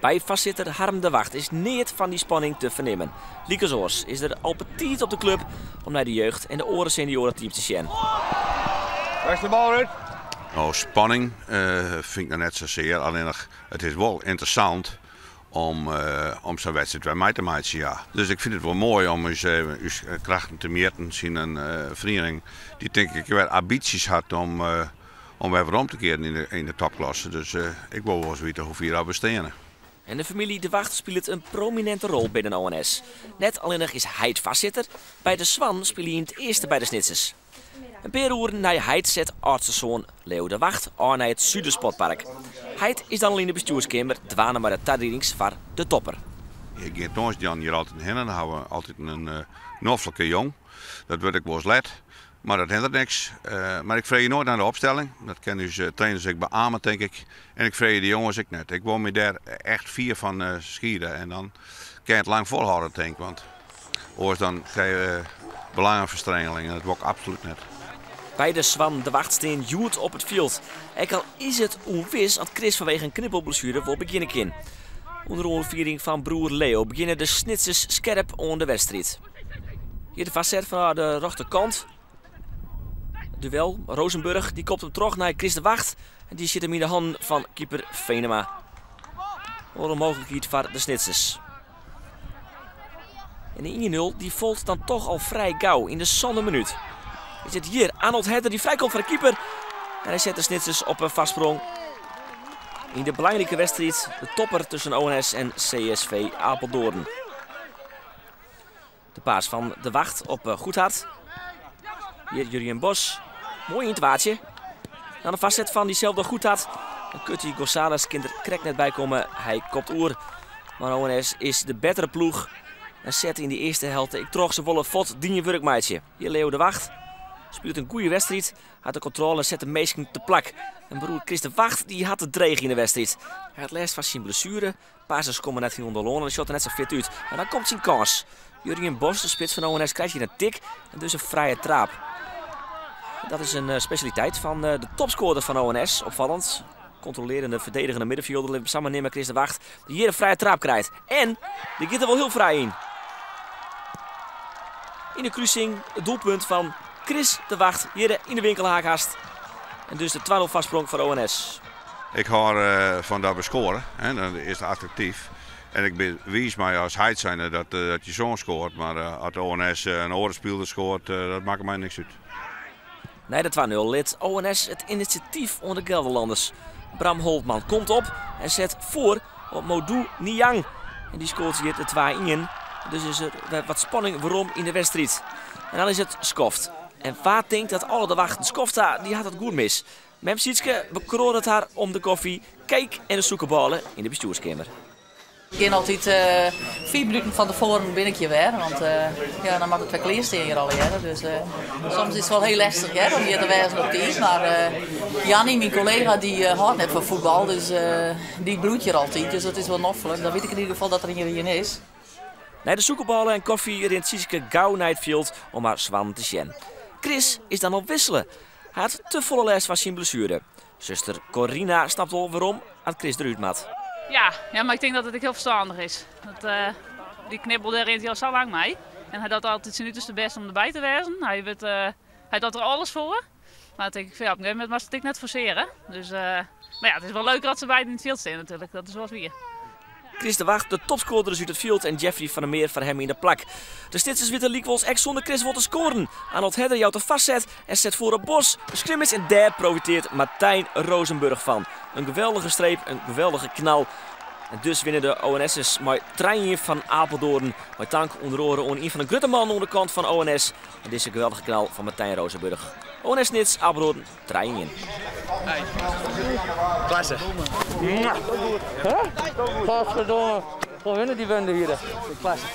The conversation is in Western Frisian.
By foarsitter Harm de Wagt is neat fan dy spanning te fernimmen. Lykas oars is er al betiid op de klup om nei de jeugd en de oare senioareteams te sjen. Waar is de bal, Ruud? No, spanning fyn ik noch net sasear, allinnich it is wol ynteressant om om sa'n wedstriid wer mei te meitsjen, ja. Dus ik fyn it wol moai om ús ús krachten te mjitten tsjin in feriening dy't tink ik wer ambysjes hat om om wer werom te kearen yn de yn de topklasse. Dus ik wol wolris witte hoe fier oft we steane. En de famylje De Wagt spilet in promininte rol binnen ONS. Net allinnich is heit foarsitter, by de soannen spylje yn it earste by de Snitsers. In pear oeren nei heit set âldste soan Leo de Wagt ôf nei it Sudersportpark. Heit is dan al yn de bestjoerskeamer dwaande mei de tariedings foar de topper. Ik gean tongersdei hjir altyd hinne, dan hawwe we altyd in noflike jûn. Dat wurdt ek wolris let, mar dat hinderet niks. Mar ik freegje noait nei de opstelling, dat kinne ús trainers ek beamen tink ik. En ik freegje de jonges ek net. Ik wol my dêr echt fier fan skiede en dan kin je it lang folhâlde tink ik, want oars dan krije je belangenferstrengeling en dat wol ik absolút net. Beide soannen De Wagt stean hjoed op it fjild. Ek al is it ûnwis oft Chris fanwege in knibbelblessuere wol begjinne kin. Under oanfiering fan broer Leo begjinne de Snitsers skerp oan de wedstriid. Hjir de foarset fan de rjochterkant. Duel, Rozenburg dy kopt him troch nei Chris de Wagt. En dy sjit him yn de hannen fan keeper Venema. Oare mooglikheid foar de Snitsers. En de 1-0 dy falt dan toch al frij gau yn de sânde minút. Is it hjir Arnold Herder dy frijkomt foar de keeper. En hy set de Snitsers op in foarsprong. Yn de belangrike wedstriid, de topper tusken ONS en CSV Apeldoorn. De pass fan De Wagt op Goedhart. Hjir Jurjen Bos. Moai yn it twaatsje. Dan de foarset fan dyselde Goedhart. En Curty Gonzalez kin der krekt net by komme. Hy kopt oer. Mar ONS is de bettere ploech. En set yn de earste helte ek troch. Se wolle fuort dien wurk meitsje. Hjir Leo de Wagt. Spilet in goede wedstriid. Hat de kontrôle en set de minsken te plak. En broer Chris de Wagt dy hat it dreech yn de wedstriid. Hy hat lêst fan syn blessuere. Passes komme net hielendal oan en sjocht der net sa fit út. Mar dan komt syn kâns. Jurjen Bos, de spits fan ONS, krijt hjir in tik en dus in frije traap. Dat is in spesjaliteit fan de topskoarder fan ONS. Opfallend. Kontrolearjende, ferdedigende middenfjilder lit samar nimme Chris de Wagt, dy't hjir in frije traap krijt. En dy giet der wol hiel frij yn. Yn de krusing it doelpunt fan Chris de Wagt hjir yn de winkelhaak hast. En dus de 2-0 foarsprong foar ONS. Ik hâld fan dat we skoare, dat is attraktyf. En ik bin wiis mei as heit zijnde dat je soan skoart, mar as de ONS in oare spiler skoart, dat makket my niks út. Nei de 2-0 lit ONS it inisjatyf oan de Gelderlanners. Bram Holtman komt op en set foar op Modou Niang. En dy skoart hjir de 2-1. Dus is der wer wat spanning werom yn de wedstriid. En dan is it skoft. En wa tinkt dat alle De Wagten skoft ha, dy hat it goed mis. Mem Sietske bekroadet har om de kofje, cake en de sûkerbôle yn de bestjoerskeamer. Ik gean altyd 5 minuten fan tefoaren bin ik hjir wer, want ja, dan moat it wer klear stean hjir allegearre. Dus soms is it wol hiel lestich hear, om hjir te wêzen op tiid. Mar Jannie, myn kollega, dy hâldt net fan fuotbal, dus dy bliuwt hjir altyd. Dus dat is wol noflik. Dan wit ik yn ieder gefal dat der hjir ien is. Nei de sûkerbôle en kofje rint Sietske gau nei it fjild om har soannen te sjen. Chris is dan al wissele. Hy hat te folle lêst fan syn blessuere. Suster Corina snapt wol werom at Chris derút moat. Ja, ja, mar ik tink dat it ek hiel ferstannich is. Dat, dy knibbel dêr rint hy al sa lang mei. En hy docht altyd syn uterste bêst om derby te wêzen. Hy wurdt, hy docht der alles foar. Mar dan tink ik fan ja, op in gegeven momint moatst it ek net forsearje. Dus, mar ja, it is wol leuker as se beiden yn it fjild stean natuerlik. Dat is wol wier. Chris de Wagt, de topskoarder, is út it fjild en Jeffrey van der Meer foar him yn de plak. De Snitsers witte lykwols ek sûnder Chris wol te skoaren. Arnold Herder jout de foarset en set foar op Bos. In scrimmage en dêr profiteart Martijn Rozenburg fan. In geweldige streep, in geweldige knal. En dus winne de ONS'ers mei trije-ien fan Apeldoorn. Mei tank ûnder oare oan ien fan de grutte mannen oan de kant fan ONS. En dizze geweldige knal fan Martijn Rozenburg. ONS Snits, Apeldoorn, 3-1. Klasse. Godverdomme. Gewoon winnen die bende hier. Klasse.